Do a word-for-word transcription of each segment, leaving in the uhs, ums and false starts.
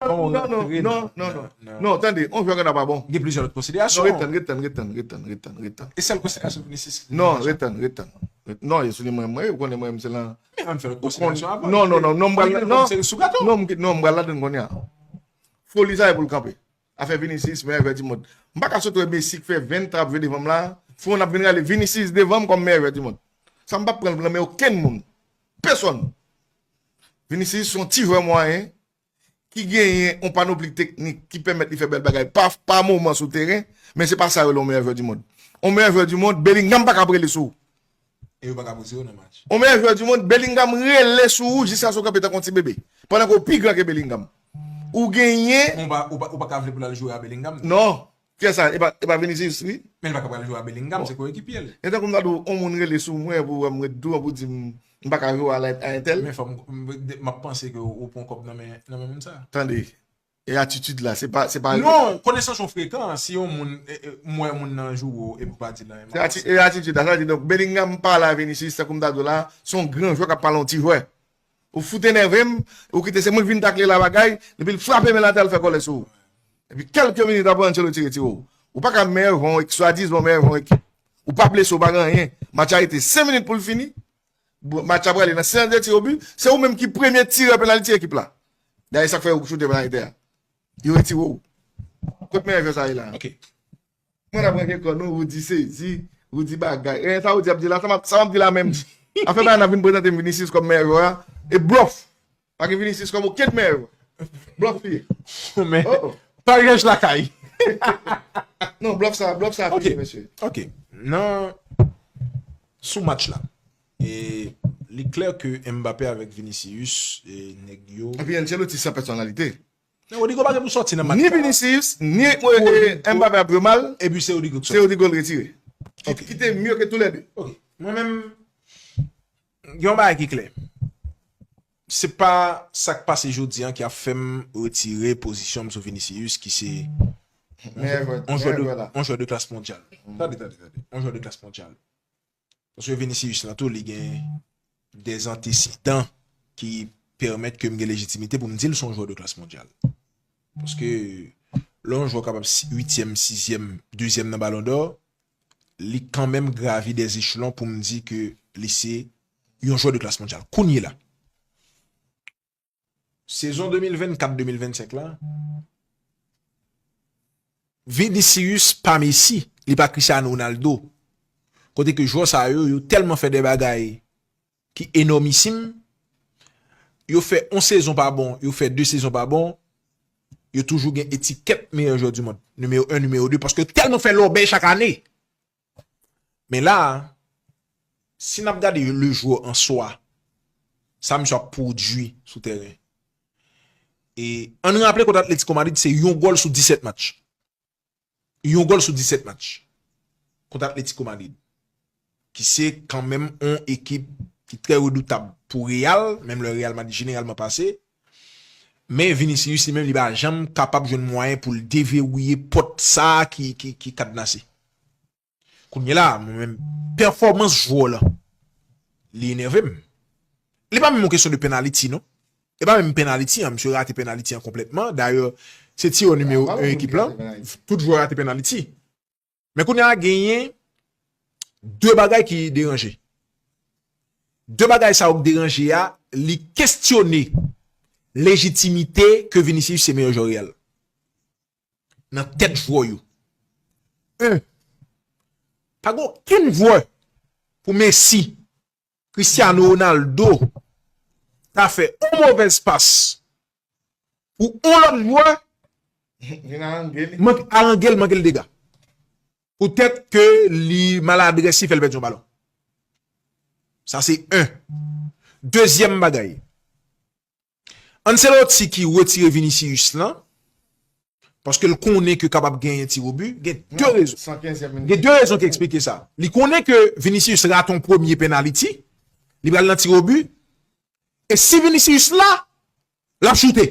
Non, non, non, non, non, non. Non, tande, yon jwè Ganda pa bon. Gen plizyè lòt konsiderasyon. Non, ret tann, ret tann, ret tann, ret tann, ret tann, ret tann. E sèl konsiderasyon Vinicius ki Non, ret tann, ret tann. Non, e sou li mwen, mwen, ou konnen mwen, se lan. Men ann fè lòt konsiderasyon avan. Non, non, non, non, m pral, non, non, m pral ladann kounye a. Foli sa e pou l kanpe. Afè Vinicius, meyè jwè di mond. M pa ka sot wè Messi k fè ven tan ap jwe devan m la. Fò n ap vin rale Vinicius devan m kòm meyè jwè di mond. Sa m p ap pran l nan men okenn moun. Pèsòn. Vinicius se yon ti jwè mwayen ki genyen yon panopli teknik ki pèmèt li fè bèl bagay pa, pa moman sou teren, men se pa sa yo rele yon meyè jwè di mond. Yon meyè jwè di mond, Bellingham pa ka ap rele sou ou. E yo pa ka poze yo nan match. Yon meyè jwè di mond, Bellingham rele sou ou jiskaske w kanpe tankou yon ti bebe. Pandan ke w pi gran ke Bellingham. Ou genyen Ou pa, ou pa, ou pa ka vle pou l al jwe a Bellingham? Non. Kiyès sa? E pa, e pa Vinicius, wi? Men l pa ka pral jwe a Bellingham, se koyekipye l. E tankou m ta di w, yon moun rele sou mwen pou wè m ret dou an pou di m, m pa ka jwe a la, a entèl. Men fò m, m, m ap panse ke ou pran kòb nan men, nan men moun sa. Tande. E atitid la, se pa, se pa Non, konesans yon frekan, si yon moun, e, e, m wè moun nan joure w epi w pa di l anyen, m ap panse. E atitid la, sa vle di, donk, Bellingham pale a Vinicius, tankou m ta di w la, se yon gran jwè k ap pale yon ti jwè. Ou fout enève m, ou kite se mwen k vin takle la bagay, epi l frape men l atè, l fè kòlè sou ou. Epi kèlke minit apre, Ancelotti retire w. Ou pa ka meyè jwè yon ek-, swadizan meyè jwè yon ekip. Ou pa blese, ou pa gen anyen. Match la rete senk minit pou l fini. Bon, match la prale nan seyans de tir au but. Se ou menm ki premye tirè penaliti ekip la. Dayè, sa k fè yo choute penalite a. Yo retire w. Kot meyè jwè sa ye la? Ok. Mwen ap range kò nou, Roody sezi, Roody bagay. E sa Roody ap di la, sa m ap, sa m ap di la menm. Afè pa nan vin prezante m Vinicius kòm meyè jwè a. E blòf. Pa gen Vinicius kòm okenn meyè jwè. Blòf li ye. Men, Oh, oh. pa gen lakay. Non, blòf sa, blòf sa Ok. fini, mesye. Ok. Nan, sou match la, e li klè ke Mbappé avèk Vinicius, e nèg yo Epi Ancelotti san pèsonalite. Non, Rodrygo pa gen pou sòti nan match Ni la. Vinicius, ni, e, e, Rodrygo. Mbappé ap jwe mal. Epi se Rodrygo ki Se sòti. Rodrygo l retire. Ki, Ok. ki te mye ke tou lè de. Ok. Mwen menm, gen yon bagay ki klè. Se pa sa k pase jodi an ki ap fè m retire pozisyon m sou Vinicius, ki se Meyè jwè, yon jwè meyè de, jwè la. yon jwè de klas mondyal. Tande, tande, tande. Yon jwè de klas mondyal. Paske Vinicius lan tou, li gen dè antesedan ki pèmèt ke m gen lejitimite pou m di l se yon jwè de klas mondyal. Paske lè yon jwè kapab si-, uityèm, sizyèm, dezyèm nan Balon dò, li kanmenm gravi dè echelon pou m di ke li se yon jwè de klas mondyal. Kounye la, sezon de mil vennkat de mil vennsenk la, Vinicius pa Messi, li pa Cristiano Ronaldo. Kote ke jwè sa yo, yo tèlman fè de bagay ki enòmisim, yo fè yon sezon pa bon, yo fè de sezon pa bon, yo toujou gen etikèt meyè jwè di mond, nimewo en, nimewo de, paske yo tèlman fè lòbèy chak ane. Men la, si n ap gade le jwè an swa, sa misye ap pwodui sou teren. E ann raple kont Atletico Madrid, se yon gòl sou disèt match. Yon gòl sou disèt match kont Atletico Madrid. Ki se kanmenm yon ekip ki trè redoutab pou Real, menm lè Real Madrid jeneralman pase. Men Vinicius li menm, li pa janm kapab jwenn mwayen pou l deverouye pòt sa a ki, ki, ki kadnase. Kounye la, mwen menm, pèfòmans jwè la, li enève m. Li pa menm yon kesyon de penaliti, non. E pa menm penaliti an, misye rate penaliti an konplètman. Dayè, se tirè nimewo en ekip la. Tout jwè rate penaliti. Men kounye a, genyen de bagay ki deranje. De bagay sa yo k deranje a, li kestyone lejitimite ke Vinicius se meyè jwè Real. Nan tèt jwè yo. En, pa gen okenn jwè pou Messi, Cristiano Ronaldo ta fè yon movèz pas pou yon lòt jwè, Vin arange li. mank, arange l, manke l dega. Poutèt ke li maladrès, li fè l pèdi yon balon. Sa se en. Dezyèm bagay. Ancelotti ki retire Vinicius lan, paske l konnen ke kapab genyen tirobi, gen de Non, rezon. san kenzyèm minit. Gen de rezon ki eksplike sa. Li konnen ke Vinicius rate yon premye penaliti, li pral nan tirobi, e si Vinicius la, l ap choute.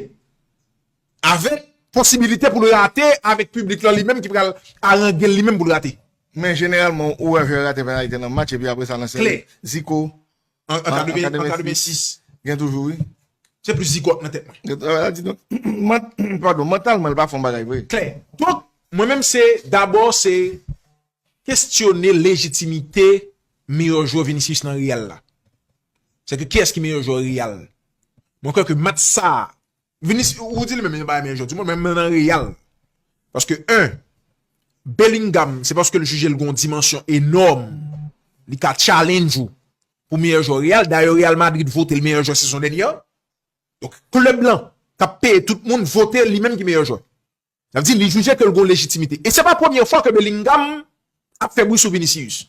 Avèk posibilite pou l rate, avèk piblik lan li menm ki pral arange l li menm pou l rate. Men jeneralman, ou wè jwè rate penalite nan match, epi apre sa, nan seri, Klè. Zico, An, an an, an katreven, an katreven sis, katreven sis. Gen toujou, wi. Se plis zigòt nan tèt mwen. Yo travay la di nou, ment- pardon, mantalman, li pa fè yon bagay vre. Klè. Donk, mwen menm se, dabò, se kestyone lejitimite meyè jwè Vinicius nan Real la. Se ke kiyès ki meyè jwè Real? Mwen kwè ke match sa, Vinicius, ou di li menm, li pa meyè jwè du monde, men nan Real. Paske, en, Bellingham, se paske l jije l gon dimansyon enòm. Li ka challenge ou pou meyè jwè Real. Dayè, Real Madrid vote l meyè jwè sezon dènye an. Donk, klèb lan k ap peye tout moun vote li menm ki meyè jwè. Sa vle di, li jije ke l gon lejitimite. E se pa premye fwa ke Bellingham ap fè bri sou Vinicius.